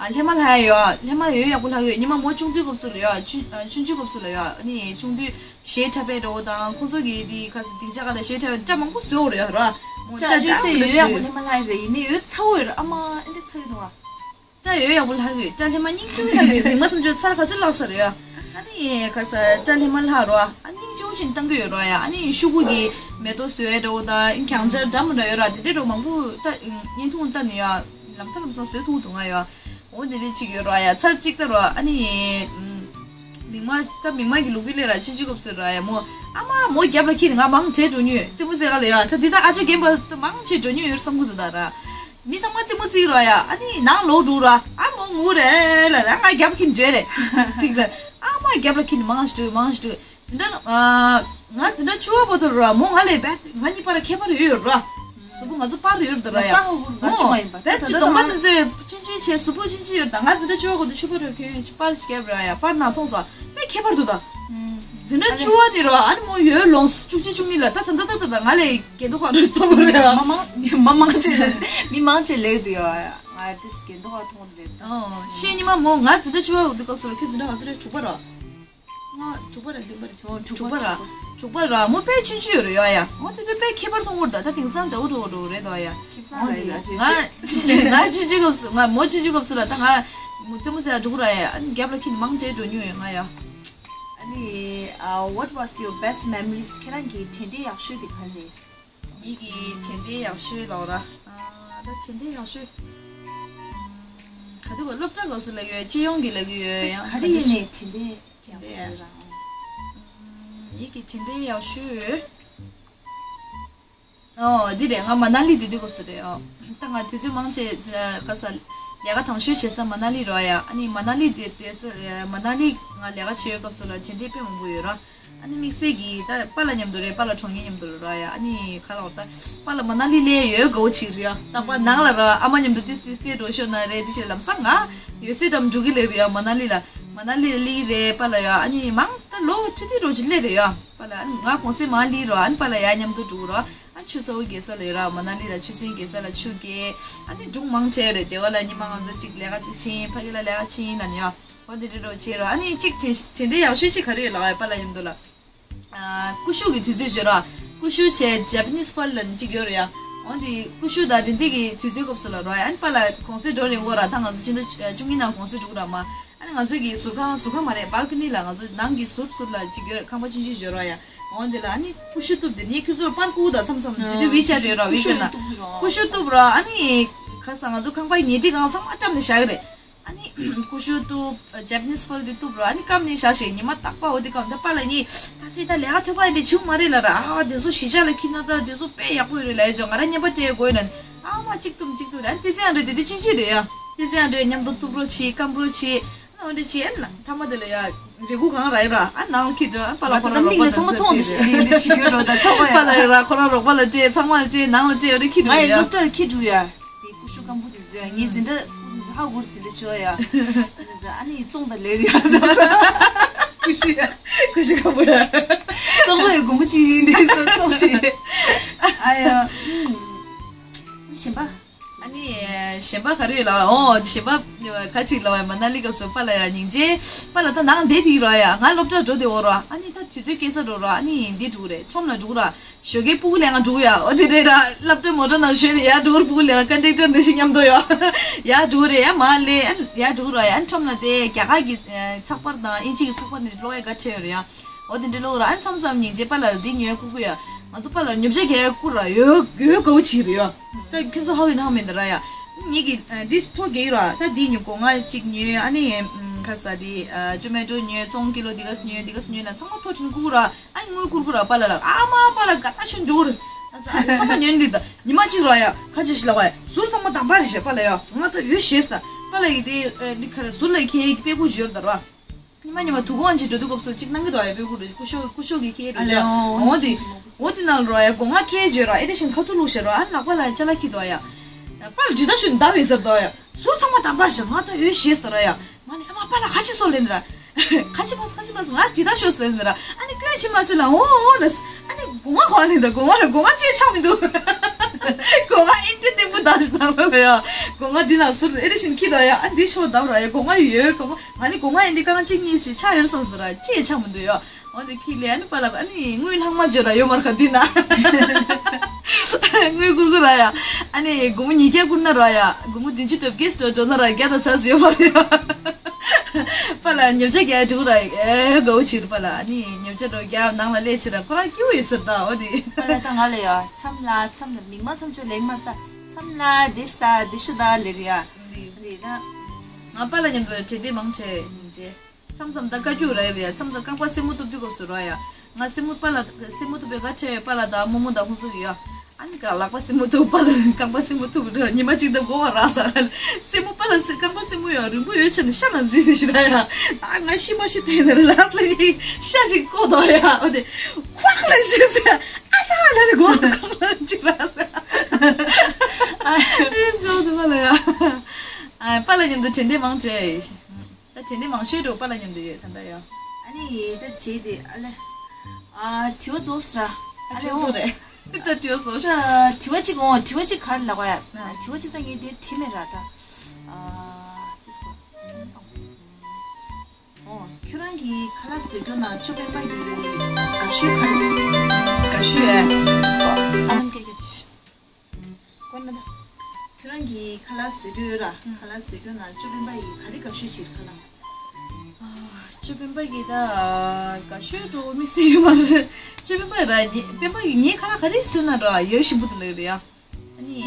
ཨ་ལྷས་མ་ལྷ་ཡ་ཡོད། ལྷས་མ་ཡོད་ཡག་པོ་ལྷག་ཡོད། ཉི་མ་མོ་ཆུང་དུས་སྐབས་སུ་ལ་ཡོད། ཆུང་ཨ་ཆུང་ཆུང་སྐབས་སུ་ལ་ཡོད། ཨ་ནི་ཆུང་དུས་གཞས་འཁྲབ་པའི་འགྲོ་བ་དང་ཁོང་ཚོ་གི་དེ་ཁ་སྡིངས་ཆ་ཁ་ལ་གཞས་འཁྲབ་པའི་སྐྲ་མང་པོ་བཟོ་བ་རེད་ཡ་ར། མོ་སྐྲ་སྐྲ་ཅུང་ཟད་ཡོད་ཡག་པོ་ལྷས་མ་ལྷ་ཡ་རེད། ཡིན་ནའི་ཡོད་ཚ་བོ་ཡོད་ར། ཨ་མ་ཨེ་འདྲ་ཚ་གི་འདུག་ཨ། སྐྲ་ཡོད་ཡག་པོ་ལྷག་ཡོད། སྐྲ་ལྷས་མ་སྙིང་རྗེ་པོ་ལྷག་ཡོད། མིག་མ་སུམ་ཅུ་ཚར་ག་ཚོད་ལྷག་ས་རེད་ཡ། ཨ་ནི་ཁར་ས་སྐྲ་ལྷས་མ་ལྷག་རོ། ཨ་སྙིང་རྗེ་པོ་ཞིག་བཏང་གི་ཡོད་རོ་ཡ། ཨ་ནི་ཤོག་གུ་གི་མེ་ཏོག་བཟོ་ཡ་འགྲོ་ད་གྱང་ཆར་འདྲ་མི་འདྲ་ཡོད་ར། དེ་འདྲའི་འགྲོ་མང་པོ་ད་བརྙན་ཐུང་ལྟ་ནས་ཡ་ལམ་སང་ལམ་སང་བཟོས་ཐུབ་འདུག་ང་ཡ། འོ་དེ་འདྲའི་ཅིག་ཡོད་རོ་ཡ། ཚར་གཅིག་ལྟ་རོ། ཨ་ནི་མིག་མ་ད་མིག་མ་གི་ལུག་གི་ལས་ར་ཆུང་ཆུང་སྐབས་སུ་ར་ཡ། མོ་ཨ་མ་མོ་རྒྱབ་ལ་འཁྱེར་ནས་ང་མང་བྲེལ་འགྲོ་མྱོང་ཡོད། རྩེད་མོ་རྩེ་ག་ལ་ཡ། ད་འདི་ད་ཨ་ཅག་རྒན་པ་ད་མང་བྲེལ་འགྲོ་མྱོང་ཡོད་བསམ་གི་འདུག་ད་ར། མི་ཚང་མ་རྩེད་མོ་རྩེ་རོ་ཡ། ཨ་ནི་ནང་ལོག་འགྲོ་ར། ཨ་མོ་ངུ་རེད་ལ། ཨ་ང་རྒྱབ་ཁྱེར་འགྲོ་རེད། ཏིག་ལ། ཨ་མ་རྒྱབ་ལ་ཁྱེར་མང་ཞིག་འགྲོ་མང་ཞིག་འགྲོ། འཛིན་གྲྭ་ང་འཛིན་གྲྭ་བཅུ་པ་བར་དུ་ར་མོ་ང་ལས་བས་ང་གཉིས་བར་ཁྱད་པར་ཡོད་ཡོད་ར། གཟུགས་པོ་ང་ཚོ་པར་ཡོད་ར་ད་ར་ཡ། ལགས་སོ་ང་ཚོ་བས་ཅི་གདོང་པ་དེ་ཚོས་ཅིན་ཅིན་བྱས་གཟུགས་པོ་ཅིན་ཅིན་ཡོད་ད། ང་འཛིན་གྲྭ་བཅུ་པ་བར་དུ་ཆུ་པར་ཡོད་ཁྱོད་པར་ཞིག་རྒྱབ་ར་ཡ། པར་ནང་མཐོང་སོང་། དཔེ་ཁྱད་པར་འདུག་ད། འཛིན་གྲྭ་བཅུ་པ་དེ་རོ་ཨ་ནི་མོ་ཡོད་ལོངས་བཅུ་གཅིག་བཅུ་གཉིས་ལ་ད་ད་ད་ད་ད་ང་ལས་གྱེན་ལྡོག་ཁ་འགྲོ་གཏོང་གི་རེད་ཡ། མ་མང་མི་མང་ཆེ་ལས་མི་མང་ཆེ་ལས་འདུག་ཡ། ང་དེས་གྱེན་ལྡོག་ཁ་མཐོང་གི་རེད་ད། ཨོ་ཤེས་ཉི་མ་མོ་ང་འཛིན་གྲྭ་བཅུ་པ་འདུག་སྐབས་སུ་ར་ཁྱོད་འཛིན་གྲྭ་ག་ཚོད་རེད། དྲུག་པ་ར། ང་དྲུག་པ་ར་བདུན་པ་རེད། ཨོ་དྲུག་པ་ར། དྲུག་པ་ར་མོ་དཔེ་ཆུང་ཆུང་ཡོད་རེད་ཡ་ཡ། ཨོ་དེ་དུས་དཔེ་ཁྱད་པར་མཐོང་གི་རེད་ད། ད་དེང་སང་འདྲ་བོ་འདྲ་བོ་འདྲ་བོ་རེད་ད་ཡ། ཁེ་བཟང་རེད་ད་ཅེས་ཟེར། ང་ང་ཆུང་ཆུང་སྐབས་སུ་ང་མོ་ཆུང་ཆུང་སྐབས་སུ་ལ་ད་ང་མོ་རྩེད་མོ་རྩེ་ཡ་འགྲོ་གི་ར་ཡ། ཨ་ནི་རྒྱབ་ལ་ཁྱེར་ནས་མང་བྲེལ་འགྲོ་མྱོང་ཡོད་ང་ཡ། ཨ་ནི་uh, what was your best memories? ཁྱེད་རང་གི་དྲན་རྟེན་ཡག་ཤོས་དེ་ག་རེ་རེད། ངེད་ཀྱི་དྲན་རྟེན་ཡག་ཤོས་ལབ་ར། ཨ་ད་དྲན་རྟེན་ཡག་ཤོས། ཨམ་ག་དུས་ག་སློབ་གྲྭ་སྐབས་སུ་ལབ་ཀྱི་ཡོད། སྤྱི་ཡོངས་ཀྱི་ལབ་ཀྱི་ཡོད་ཡང་། ག་རེ་ཡིན་ནའི་དྲན་རྟེན་ཡག་པོ་ཡོད་ར། ཨམ་ངེད་ཀྱི་དྲན་རྟེན་ཡག་ཤོས། ཨོ་འདི་རེད། ང་མ་ན་ལི་དེ་དུས་སྐབས་སུ་རེད་ཨོ། ད་ང་དུས་ཚོད་མང་ཆེ་ག་ས་ལས་ཀ་དང་ཤོས་བྱེད་ས་མ་ན་ལི་རོ་ཡ། ཨ་ནི་མ་ན་ལི་དེ་དེ་ས་མ་ན་ལི་ང་ལས་ཀ་བྱེད་ཡོད་སྐབས་སུ་ལ་དྲན་རྟེན་དཔེ་མང་པོ་ཡོད་ར། ཨ་ནི་དམིགས་བསལ་གྱི་ད་པཱ་ལགས་མཉམ་དུ་རེད། པཱ་ལགས་གྲོངས་ཉེ་མཉམ་དུ་རེད་ར་ཡ། ཨ་ནི་ག་ལ་བ་ད་པཱ་ལགས་མ་ན་ལི་ལས་ཡོད་དགའ་བོ་ཅིག་རེད་ཡ། རྟག་པར་ནང་ལ་ར་ཨ་མ་མཉམ་དུ་ཏིས་ཏིས་ཏིས་འགྲོ་ཤོག་ན་རེད། དེ་ཞིག་ལམ་སང་ང་ཡོད་སའི་འགྲམ་འགྲོ་གི་ལས་རེད་ཡ། མ་ན་ལི་ལ་མ་ན་ལི་ལ་ལི་རེད་པཱ་ལགས་ཡ། ཨ་ནི་མང་ད་ལོ་ཐུ་ཐུ་འགྲོ་ཅིག་ལས་རེད་ཡ། པཱ་ལགས་ཨ་ནི་ང་གོང་སེ་མ་ལི་ར་ཨ་ནི་པཱ་ལགས་ཡ་མཉམ་དུ་འགྲོ་ར། ཨ་ཆུ་ཚ་བོ་རྒྱལ་ས་ལ་ཡོད་ར། མ་ན་ལི་ལ་ཆུ་སྲིན་རྒྱལ་ས་ལ་ཆུ་རྒྱལ། ཨ་ནི་སྒྲུང་མང་ཆེ་རེད། དེ་བ་ལ་ཉི་མ་ང་ཚོ་གཅིག་ལས་ཀ་གཅིག་ཕྱིན། ཕ་གི་ལ་ལས་ཀ་ཕྱིན་ལ་ནི་ཡ། འོ་དེ་རེད་རོ་བྱེད་རོ། ཨ་ནི་གཅིག་དྲན་དྲན་རྟེན་ཡག་ཤོས་གཅིག་ག་རེ་ཡོད་ལབ་ཡ་པཱ་ལགས་མཉམ་དུ་ལ། ཨ་ཀུ་ཤུ་གི་དུས་ཚོད་བརྗོད་ར། ཀུ་ཤུ་བྱས་ཇ་པ་ནིས་ཕོལ་ལ་ནི་གཅིག་ཡོད་རེད་ཡ། འོ་དེ་ཀུ་ཤུ་དང་དེ་འདྲས་ཀྱི་དུས་ཚོད་སྐབས་སུ་ལ་རོ་ཡ། ཨ་ནི་པཱ་ལགས་གོང་སེ་འགྲོ་རིང་བོ་ར། ད་ང་ཚོ་སྤྱི་ཟླ་བཅུ་གཉིས་ནང་གོང་སེ་འགྲོ་གི་ར་མ། ཨ་ནི་ང་ཚོ་གི་ཟུར་ཁང་ཟུར་ཁང་མ་རེད། སྦལ་ཀོ་ནི་ལ་ང་ཚོ་ནང་གི་ཟུར་ཟུར་ལ་ཅིག་ཡོད། ཁང་པ་ཆུང་ཆུང་ཡོད་ར་ཡ། འོ་འདི་ལ་ཨ་ནི་ཀུ་ཤུ་གཏུབ་དེ་ནི་ཁྱོད་ཚོར་པར་ཀུ་ད་མཚམས་མཚམས་དེ་དུས་ཝི་ཆེ་ཊི་རེད་ར། ཝི་ཆེ་ཊི་ན་ཀུ་ཤུ་གཏུབ་ར། ཨ་ནི་ཁ་སང་ང་ཚོ་ཁང་པའི་ཉལ་ཁྲི་སྒང་ཚང་མ་བཀྲམ་ནས་བཞག་གི་རེད། ཨ་ནི་ཀུ་ཤུ་གཏུབ། ཇ་པ་ནིས་ཕོལ་དེ་གཏུབ་ར། ཨ་ནི་སྐམ་ནས་བཞག་ཞེས་ཉི་མ་རྟག་པར་འོ་དེ་སྐམ་དེ་པཱ་ལགས་ནི་ད་སི་ད་ལས་ཀ་ཐོད་པ་ཡིན་དེ་བྱུང་མ་རེད་ལ་ར། ཨ་དེ་ཚོ་གཞིས་ཆགས་ལ་ཁྱི་ན་ད་དེ་ཚོ་དཔེ་ཡག་པོ་ཡོད་རེད་ལ་ཡ། ཅོ་ང་ར་བརྙན་པར་སྤྲད་དགོས་ན་ཨ་མ་གཅིག་གཏུབ་གཅིག་གཏུབ་ར། ཨ་ནི་དེ་ཚེ་ཡང་རེད་དེ་དུས་ཕྱིན་ཆད་རེད་ཡ། ཁྱེད་ཚེ་ཡང་འདྲེ་མཉམ་དུ་གཏུབ་རོགས་བྱེད། སྐམ་རོགས་བྱེད། ཨ་འོ་འདྲ་བྱེད། ཨ་ན་ཐ་མ་དེ་ལ་ཡ་རེ་སྒུག་གང་རག་ཡོད་ར། ཨ་ནང་ལ་ཁྱེར་འགྲོ། ཨ་པཱ་ལགས་ཁོ་རང་རོགས་པ་ཚང་མ་མཐོང་ཞིག་རེད། འདི་ཞིག་ཡོད་རོགས་ད་ཚང་མ་ཡ། པཱ་ལགས་ཡོད་ར། ཁོ་རང་རོགས་པ་ལ་སྤྲད། ཚང་མ་ལ་སྤྲད། ནང་ལ་སྤྲད། འོ་འདྲ་ཁྱེར་འགྲོ་ཡ། ང་ཡི་སློབ་གྲྭར་ཁྱེར་འགྲོ་ཡ། དེ་ཀུ་ཤུ་སྐམ་པོ་དེ་ཚོ་ཡ། ངའི་འཛིན་གྲྭ་ཀུ་དེ་ཚོ་ཧ་གོ་རེད། འཛིན་གྲྭ་ཆེ་བ་ཡ། ཨ་ནི་བཙོང་དང་ལས་རེད་ཡ། ཀུ་ཤུ་ཡ། ཀུ་ཤུ་སྐམ་པོ་ཡ། བཙོང་བ་ཡ་དགོང་མོ་གཅིག་རིང་འདི་ཚོ་བཙོང་ཞིག་ཨ་ཡ། ཨུམ། གཞན་པ། ཨ་ནི་གཞན་པ་ག་རེ་ལ། ཨོ་གཞན་པ་ག་ཅིག་ལ་བ། མ་ན་ལི་སྐབས་སུ་པཱ་ལགས་ཡ་སྙིང་རྗེ། པཱ་ལགས་ད་ནང་བསྡད་དེ་ར་ཡ། ང་སློབ་གྲྭ་འགྲོ་དེ་འོ་ར། ཨ་ནི་ད་དུས་ཚོད་སྐྱེལ་ས་འགྲོ་ར། ཨ་ནི་འདི་འགྲོ་རེད། ཁྲོམ་ལ་འགྲོ་ར། ཞོགས་ཀའི་སྤུ་གུ་ལེན་ག་འགྲོ་ཡ། ཨོ་དེ་རེད་ར། སློབ་གྲྭ་མོ་ཊ་ནང་ཞོན་ནས་ཡར་འགྲོ་གི་ར། སྤུ་གུ་ལེན་ག་ཀན་ཊེག་ཊར་འདི་ཞིག་མཉམ་དུ་ཡ། ཡར་འགྲོ་གི་རེད་ཡ། མར་ལེན་ཡར་འགྲོ་གི་ར་ཡ། ཁྲོམ་ལ་དེ་རྒྱ་གར་གྱི་ཚགས་པར་དང་དབྱིན་ཇི་གི་ཚགས་པར་འདི་ཀློག་ཡ་དགའ་ཆེ་ཡོད་རེད་ཡ། འོ་དེ་འདྲ་ཀློག་ར། ཨ་མཚམས་མཚམས་སྙིང་རྗེ་པཱ་ལགས་འདི་ཉོས་བསྐུར་གི་ཡ། ང་ཚོ་པཱ་ལགས་ཉོ་ཆ་རྒྱག་བསྐུར་ར། ཡོད་ཡོད་དགའ་བོ་བྱེད་རེད་ཡ། ད་ཁྱོད་ཚོ་ཧ་གོ་ཡོད་ན་ཧ་མེད་ད་ར་ཡ། ངེད་ཀྱི་འདི་ཐོ་རྒྱག་ཡོད་ར། ད་འདི་ཉོ། སྒོ་ང་གཅིག་ཉོས། ཨ་ནི་ཁ་ས་འདི་ཊོ་མེ་ཊོ་ཉོས། བཙོང་ཀི་ལོ་འདི་ག་ས་ཉོས། འདི་ག་ས་ཉོས་ལ་ཚང་མ་ཐོ་བྲིས་བསྐུར་ར། ཨ་ནི་དངུལ་བསྐུར་བསྐུར་ར། པཱ་ལགས་ལ། ཨ་མ་པཱ་ལགས་དགའ་ཐག་ཆོད་འགྲོ་རེད། ཨ་ཚང་མ་ཉོས་འདི་ད་ཉི་མ་གཅིག་ར་ཡ། ཁ་ཆེ་ཞིག་ལ་བ་ཡ། ཟུར་ཚང་མ་དང་པ་རེད་ཤག་པཱ་ལགས་ཡ། ང་ད་ཡོད་ཤེས་ད། པཱ་ལགས་ཀྱི་དེ་ལི་ཁ་ར་ཟུར་ལ་ཁྱེད་ཀྱི་དཔེ་ཁུག་ཞིག་ཡོད་ད་ར། ཉི་མ་ཉི་མ་དུ་གོང་ཅིག་འགྲོ་དུས་སྐབས་སུ་ཅིག་གནང་གི་འདུག་ཡ། དཔེ་ཁུག་རེ་སྐུ་ཞབས་སྐུ་ཞབས་ཀྱིས་ཁྱེད་རེ་ཨ་ལེ་ཡ། འོ་དེ་འོ་དེ་ནང་ལ་ར་ཡ། སྒོ་ང་སྤྲད་བྱོས་ར། ཨེ་དེ་བཞིན་ཁ་ཐུག་བླུགས་བྱས་ར། ཨ་ནག་པ་ལ་ཅ་ལག་ཁྱི་འདུག་ཡ། པཱ་ལགས་འདི་ལྟ་ཞིག་འདའ་བས་ཟེར་འདུག་ཡ། ཟུར་ཚང་མ་དང་པར་བཞག་ང་ད་ཡོད་ཤེས་ཟེར་ར་ཡ། ང་ནི་ཨ་མ་པཱ་ལགས་ཁ་ཆེ་སོ་ལེན་ར། ཁ་ཆེ་མ་སོ་ཁ་ཆེ་མ་སོ། ང་འདི་ལྟ་ཤོད་ཟེར་ཟེར་ར། ཨ་ནི་སྐྱོན་ཆེ་མ་སོ་ལ། འོ་འོ་ལ། ཨ་ནི་སྒོ་ང་གོ་ནི་ད་སྒོ་ང་ར་སྒོ་ང་ཅེ་ཆགས་མི་འདུག་སྒོ་ང་ཨིན་ཏི་ཏིམ་པོ་དང་ཞིག་དང་ལ་ཡ། སྒོ་ང་འདི་ནང་ཟུར་ཨེ་རེ་བཞིན་ཁྱི་དང་ཡ། ཨ་འདི་ཆོ་བདག་ར་ཡ། སྒོ་ང་ཡོད་སྒོ་ང་། ང་ནི་སྒོ་ང་ཨིན་ཏི་རྐང་གཅིག་གཉིས་ཤིག་ཆགས་ཡོད་སོང་ཟེར་ར། ཅེ་ཆགས་མི་འདུག་ཡ། འོ་འདི་ཁྱི་ལས། ཨ་ནི་པཱ་ལགས་ཨ་ནི་དངུལ་ལྷག་མ་བརྗོད་ར་ཡོད་མ་རེད་ག་འདི་ན། དངུལ་བསྐུར་གི་ར་ཡ། ཨ་ནི་སྒོར་མོ་ཉིས་བརྒྱ་བསྐུར་ན་ར་ཡ། སྒོར་མོ་བདུན་ཅུ་དེབ་ཀེ་སི་ཊོར་འགྲོ་ན་ར་བརྒྱ་དང་ཚར་ཡོད་མ་རེད་ཡ། པཱ་ལགས་ཉོ་ཆ་རྒྱག་འགྲོ་ར། ཨེ་དགའ་བོ་བྱེད་ར། པཱ་ལགས་ཨ་ནི་ཉོ་ཆ་འགྲོ་རྒྱག་ནང་ལ་སླེབས་ཕྱིན་ར་ཁོ་རང་སྐྱིད་པོ་ཡོད་ཟེར་ད། འོ་དེ། པཱ་ལགས་ད་ང་ལ་ཡ་མཚམས་ལ་མཚམས་ལ་མིག་མ་མཚམས་ཆ་ལེགས་མ་ལྟ། མཚམས་ལ་བདེ་ཤི་ད་བདེ་ཤི་ད་ལེ་རེད་ཡ། འདི་ད། ང་པཱ་ལགས་མཉམ་དུ་དྲན་རྟེན་མང་ཆེ་ཡིན་རྗེས། མཚམས་མཚམས་ད་བཀའ་བཀྱོན་ར་ཡོད་རེད་ཡ། མཚམས་མཚམས་རྐང་པ་སེན་མོ་གཏུབ་དུས་སྐབས་སུ་ར་ཡ། ང་སེན་མོ་པཱ་ལགས་སེན་མོ་གཏུབ་པའི་ག་ཆེ་པཱ་ལགས་དང་རྨོ་མོ་དང་ཁོང་ཚོ་ཡོད། ཨ་ནི་ཀ་ལག་པ་སེན་མོ་གཏུབ། པཱ་ལགས་རྐང་པ་སེན་མོ་གཏུབ་ར། ཉི་མ་གཅིག་ད་མགོ་བ་རག་ས་ར། སེན་མོ་པཱ་ལགས་སེ་རྐང་པ་སེན་མོ་ཡང་རིང་པོ་ཡོད་ཆ་ནས་ཤ་ནང་འཛུལ་ནས་ཤི་ར་ཡ། ད་ང་ཤི་མ་ཤི་དེ་ནས་ར་ལགས་ལ་ཡི་ཤ་ཅིག་བཀོག་དོ་ཡ། འོ་དེ་ཁོག་ལ་ཤི་ཟེར། ཨ་ཚ་ལ་ནི་མགོ་ལ་ཁོག་ལ་ཅིག་རག་ཟེར། ཨ་ཨེ་ཇོ་དུ་པཱ་ལགས་ཡ། ཨ་པཱ་ལགས་མཉམ་དུ་དྲན་རྟེན་མང་ཆེ། ད་དྲན་རྟེན་མང་ཤོས་འགྲོ་པཱ་ལགས་མཉམ་དུ་ཡོད་ད་ལྟ་ཡ། ཨ་ནི་ད་བྱེད་དེ་ཨ་ལེ། ཨ་དྲི་བ་རྫོགས་སོང་ར། ཨ་ཨ་དྲི་བ་རྫོགས་རེད། ད་དྲི་བ་རྫོགས་ཤག་ད་དྲི་བ་གཅིག་འོང་། དྲི་བ་གཅིག་ག་རེ་ལབ་དགོས་ཡ། ཨ་དྲི་བ་གཅིག་ད་ངས་དེ་དྲིས་མེད་ར་ད། ཨ་དེ་སོ། འོ་ཁྱོད་རང་གི་ཁ་ལག་བཟོས་རྒྱུ་ན་ཅོ་སྤེན་པ་གི་དགའ་ཤོས་ག་རེ། དགའ་ཤོས་ཨེ། དེ་སོ། ཨ་ནམ་སྐད་སྐད་ཅིག་དཀོན་མེད་ད། ཁྱོད་རང་གིས་ཁ་ལག་བཟོ་རྒྱུ་ཡོད་ར། ཁ་ལག་བཟོ་རྒྱུ་ན་ཅོ་སྤེན་པ་ཡིས་ག་རེ་དགའ་ཤོས་བྱེད་ཁ་ལག་ཨ་ཅོ་སྤེན་པ་གིས་ད་དགའ་ཤོས་འགྲོ་དམིགས་བསལ་ཡོད་མ་རེད། ཅོ་སྤེན་པ་ར་ངའི་སྤེན་པ་གིས་ངའི་ཁ་ལག་ག་རེ་བཟོས་ན་ར་ཡོད་ཞིམ་པོ་དེ་ལབ་རེད་ཡ། ཨ་ནི།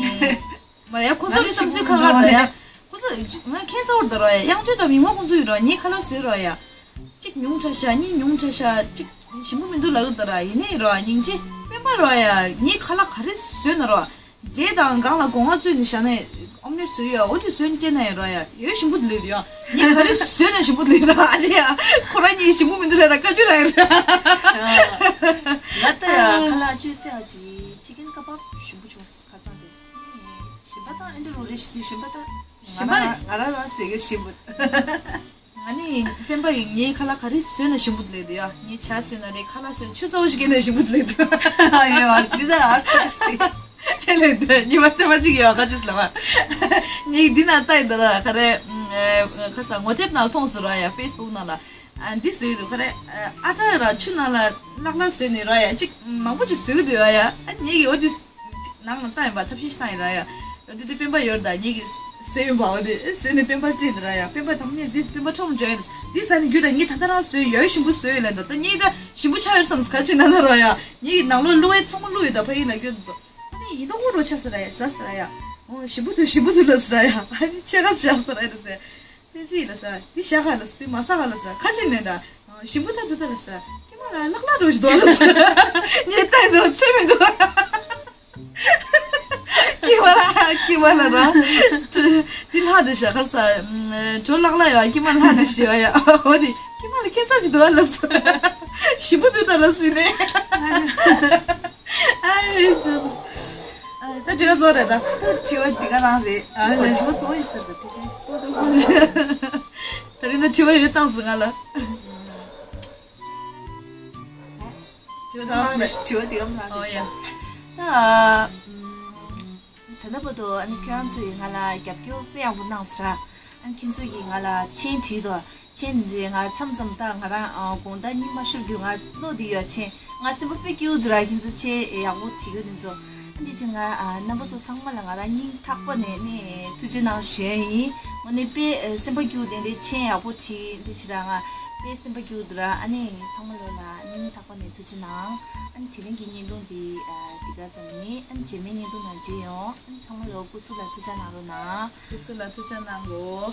མ་རེད་ཡ། ཁོ་ཚོ་གི་བསམ་ཚུལ་ཁ་ཁ་རེད་ཡ། ཁོ་ཚོ་ང་ཁྱད་མཚར་བོ་རེད་ད་ར་ཡ། དབྱངས་ཅོ་དང་མིག་དམར་ཁོང་ཚོ་ཡིན་ར་ངའི་ཁ་ལག་བཟོས་ར་ཡ། གཅིག་ཉུང་དྲགས་ཤག་གཉིས་ཉུང་དྲགས་ཤག་གཅིག་ཞིམ་པོ་མི་འདུག་ལབ་ཀྱི་འདུག་ར། ཡིན་ནའི་རོ་སྙིང་རྗེ་སྤེན་པ་རོ་ཡ་ངའི་ཁ་ལག་ག་རེ་བཟོས་ན་རོ། འབྲས་དང་སྒང་ལ་སྒོ་ང་བཙོས་ནས་བཞག་ནས་ཨོམ་ལེད་བཟོས་ཡོད། འོ་དེ་བཟོས་ནས་སྤྲད་ན་ཡང་རོ་ཡ་ཡོད་ཞིམ་པོ་དེ་ལས་རེད་ཡ། ངས་ག་རེ་བཟོས་ན་ཞིམ་པོ་དེ་ལས་ར། ཨ་ལེ་ཡ་ཁོ་རང་གཉིས་ཞིམ་པོ་མི་འདུག་ལབ་ན་བཀའ་བཀྱོན་རང་ཡིན་ར། ལ་ད་ཡ་ཁ་ལག་བཅོས་ཟེར་ཨ་ཅི་ཅི་ཀན་ཀ་བབ་ཞིམ་པོ་བྱུང་སོང་ཁ་ཚང་དེ། ཞིམ་པ་དང་ཨེ་འདྲ་རོ་རེ་ཞིག་དེ་ཞིམ་པ་དང་ཞིམ་པ་ང་རང་རང་ཟེར་གི་ཞིམ་པོ། ང་ནི་སྤེན་པ་ཡིས་ངའི་ཁ་ལག་ག་རེ་བཟོས་ན་ཞིམ་པོ་དེ་ལས་འདུག་ཡ། ངས་ཇ་བཟོས་ན་རེད། ཁ་ལག་བཟོས་ཆུ་ཚ་བོ་ཞིག་བརྒྱབ་ན་ཞིམ་པོ་དེ་ལས་འདུག་ཨ་ཡོད་ཨ་འདི་ད་ཨར་ཚ་ཞིག་ཨེ་ལས་འདུག་ཉི་མ་ལྟ་བ་ཅིག་ཡོད་ག་ཅིག་ལ་བ། ངས་འདི་ན་ལྟ་ཡི་འདུག་ར་ག་རེ། ཁ་ས་ངོ་དེབ་ནང་མཐོང་སོང་ར་ཡ། ཕེ་སི་བུག་ནང་ལ། ཨ་འདི་བཟོས་འདུག་ག་རེ། ཨ་ཏྲ་ར་ཆུ་ནང་ལ་ལག་ལག་བཟོས་ནས་ར་ཡ་གཅིག་མང་པོ་ཅིག་བཟོས་འདུག་ཡ། ཨ་ངས་ཀྱི་འོ་འདི། ནང་ལ་བཏང་ཡིན་པ་ཐབས་ཤེས་བཏང་ཡིན་ར་ཡ། འོ་དེ་དེ་སྤེན་པ་ཡོད་ར་ད་ངེད་ཀྱི་བཟོས་ཡིན་པ། འོ་དེ་བཟོས་ནས་སྤེན་པ་སྤྲད་དེ་ར་ཡ། སྤེན་པ་དང་ངས་འདི་སྤེན་པ་ཁྲོམ་འགྲོ་ཡིན། འདི་ཟ་ནས་རྒྱུ་ད་ངས་ད་ལྟ་རང་བཟོས་ཡོད་ཞིམ་པོ་བཟོས་ཡོད་ལན་ད་ད་ངས་ད་ཞིམ་པོ་ཆགས་ཡོད་བསམ་ག་ཅི་ན་ན་ར་ཡ། ངེད་ཀྱི་ནང་ལོགས་བླུགས་ཡས་ཚང་མ་བླུགས་ཡོད་ད་ཕ་ཡིན་ལ་སྐྱོན་དུ་ཚོ། ཨ་ནི་ཡིན་ད་ཧོ་རོ་ཆ་ཟེར་ར་ཡ་ཟ་ཟེར་ར་ཡ། འོ་ཞིམ་པོ་འདུག་ཞིམ་པོ་འདུག་ལ་ཟེར་ར་ཡ། ཨ་ནི་ཆེ་ག་ཟེར་ཟེར་ར་ཡ་ཟེར། བསྟན་འཛིན་ལ་ཟེར། འདི་བཞག་ག་ལ་ཟེར། འདི་མ་ཟ་ག་ལ་ཟེར། ཁ་ཅིག་ནས་འདྲ། ཞིམ་པོ་ད་འདི་ད་ལ་ཟེར། ཀྱེ་མ་ལ་ལག་ལག་འགྲོ་ཞིག་འདུག་ལ་ཟེར། ངས་ལྟ་ཡི་འདུག་ལ་ཚོད་མི་འདུག་ཀྱེ་མ་ལ་ ཀི་མ་ལ་ར། འདི་ལྷ་འདི་ཞག་གར་ས། གྲོ་ལག་ལ་ཡོད་ཀི་མ་ལྷ་འདི་ཞི་བ་ཡ། འོ་དེ་ཀི་མ་ལ་ཁྱད་མཚར་ཅིག་འདུག་ཨ་ལ་སོ། ཞིམ་པོ་འདུག་ད་ལ་སུ་ནས། ཨ་ཨེ་ཙི། ད་དྲི་བ་ཚོ་རེད་ད། ད་དྲི་བ་འདི་ག་རང་རེད། ཨ་ལེ། དྲི་བ་ཚོ་ཡིན་ཟེར་ད་ཕལ་ཆེར། ད་རིང་ད་དྲི་བ་ཡོད་བཏང་སོང་ང་ལ། དྲི་བ་དང་། དྲི་བ་དེ་གམ་ལ་ཨོ་ཡ། ད། ད་ལྟ་བར་དུ་ཨ་ནི་ཁྱེད་རང་ཚོ་ཡིས་ང་ལ་རྒྱབ་སྐྱོར་དཔེ་ཡག་པོ་གནང་སོང་ར། ཨ་ནི་ཁྱེད་ཚོ་ཡིས་ང་ལ་མཆན་བྲིས་དོ། མཆན་འདི་ང་མཚམས་མཚམས་ད་ང་རང་ཨ་དགོང་དག་གཉིད་མ་ཤོར་དུས་ང་ཀློག་བསྡད་ཡོད་མཆན། ང་སེམས་པ་དཔེ་སྐྱིད་པོ་འདུག་ར། ཁྱེད་ཚོ་མཆན་ཡག་པོ་བྲིས་ཡོད་དེ་ཚོ། ཨ་འདི་ཕྱིན་ང་ཨ་རྣམ་པ་ཚོ་ཚང་མ་ལ་ང་རང་སྙིང་ཐག་པ་ནས་ནས་ཐུགས་རྗེ་གནང་ཞུ་ཡ་ཡིན། དངོས་གནས་དཔེ་ཨ་སེམས་པ་སྐྱིད་པོ་དེ་འདྲའི་མཆན་ཡག་པོ་བྲིས་འདི་ཕྱིན་ར། ང་དཔེ་སེམས་པ་སྐྱིད་པོ་འདུག་ར། ཨ་ནི་ཚང་མ་ལོ་ལ་སྙིང་ཐག་པ་ནས་ཐུགས་རྗེ་གནང་། ཨ་ནི་དེ་རིང་གི་བརྙན་ཐུང་འདི་ཨ་འདི་ག་ཙམ་ཡིན། ཨ་ནི་རྗེས་མའི་བརྙན་ཐུང་ནང་མཇལ་ཡོང་། ཨ་ནི་ཚང་མ་ལོ་སྐུ་གཟུགས་ལ་ཐུགས་ཅག་གནང་རོགས་གནང་། སྐུ་གཟུགས་ལ་ཐུགས་ཅག་གནང་གོ།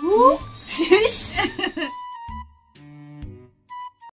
ཨུ།